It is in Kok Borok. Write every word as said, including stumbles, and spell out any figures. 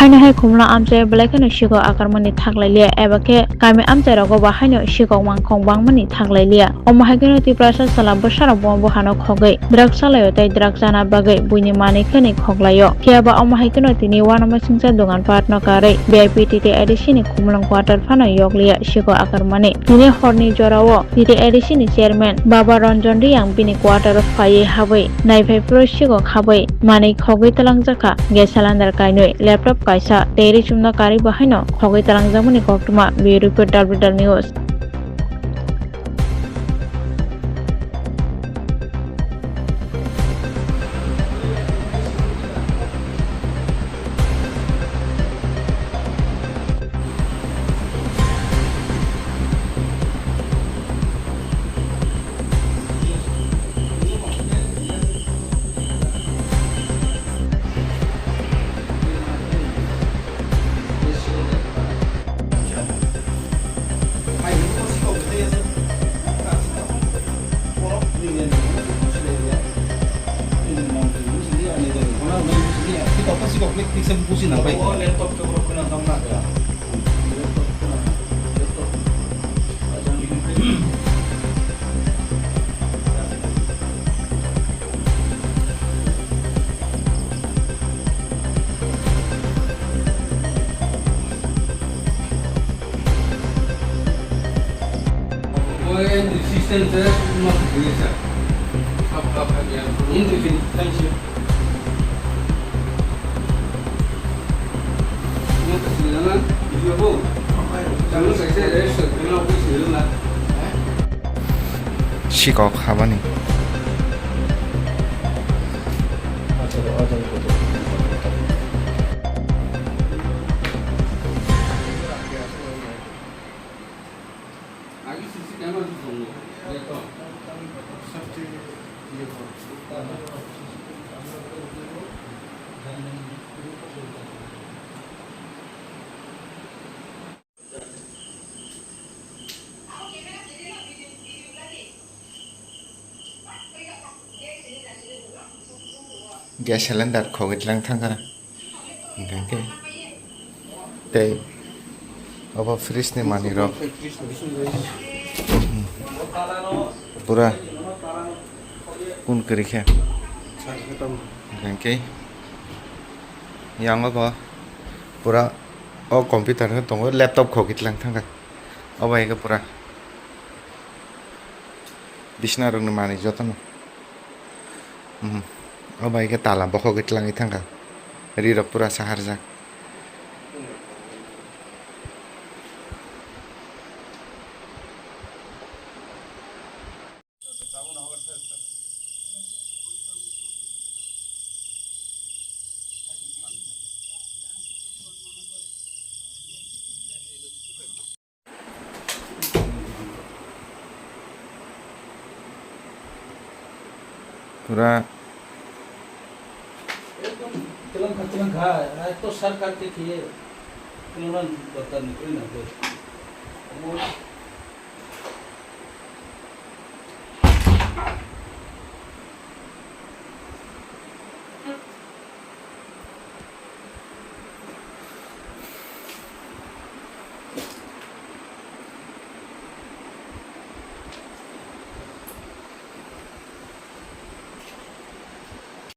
Haino hai khumla amchai belai kheno sikok akarmani thaklai liya, eba khe kami amchai rogo bo haino sikok mangkhok bangmani thaklai liya. Omo hai kheno Tiprasa chwla bwsarok bo buhano khogwi drugs salaio tei drugs chana bagwi buini manwi khwnwi khoklaio. Phiya ba omo hai kheno tini uanama singcha dogan patno karwi V I P T T A D C ni khumlwng quarter phano yokliya sikok akarmani. Tini horni jorao T T A D C ni chairman Baba Ranjan Reang bini quarter o phaiwi habwi naiphai phuru sikok habwi manwi khogwi twlangjakha gas cylinder kainwi, laptop kaisa tei ri chumna karwi bo haino khogwi twlangjakmani koktwma. Bureau report, Dalbidal News. Sikok habani. Gas cylinder khogwi tlang thangkha. Hingkha khe tei obo fridge ni manwi rok pura kun kwrwi khe. Hingkha khe yang obo pura o computer no tongo, laptop khogwi tlang thangkha. Obo hai khe pura bisna rokni manwi jotono. Mhm. O bai khe tala bokhogwi tlangwi thangkha. Ri rok pura saharjak. Pura. Ekdom twlang kha, twlang kha, ekto sarkar ke khiye twlang dorkar ni kwrwi nang khe. Omo